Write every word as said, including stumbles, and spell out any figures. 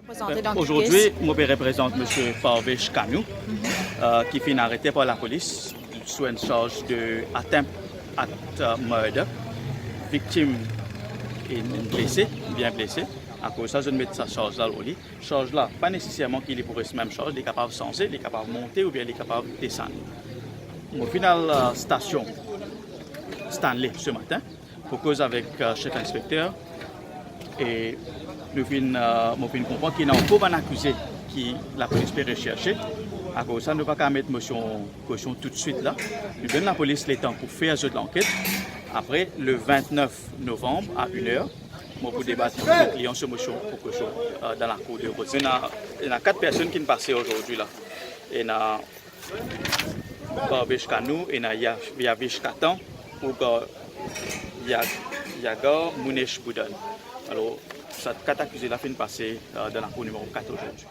Prezante dan ki kes? Ozordi, mo pe reprezant Misie Parvesh Kanu, euh, ki finn arete par lapolis sou enn sarz de attempt at, euh, murder. Viktim inn, inn blese, bien blese. Akoz sa, zot met sa sarz la lor li. Sarz la, pa neseserman ki li pou res mem sarz, li kapav sanze, li kapav monte oubien li kapav desann. Mo finn al, euh, stasion Stanley se matin pou koz avek, euh, sef inspekter e nou finn, euh, mo finn konpran ki ena ankor bann akize ki lapolis pe reserse. Akoz sa, nou pa kapav met mosion kosion toutswit la. Nou donn lapolis letan pou fer zot lanket. Apre, le vintnef novanm a inner, mo pou debat avek klian so mosion pou kosion, euh, dan lakour de Rod. Ena, ena kat personn ki finn pase ozordi la. Ena Parvesh Kanu, ena Ya-, Yavish Katan, oulga Ya-, Yagar Munesh Budan. Alor, sa kat akize la finn pase, euh, dan lakour nimero kat ozordi.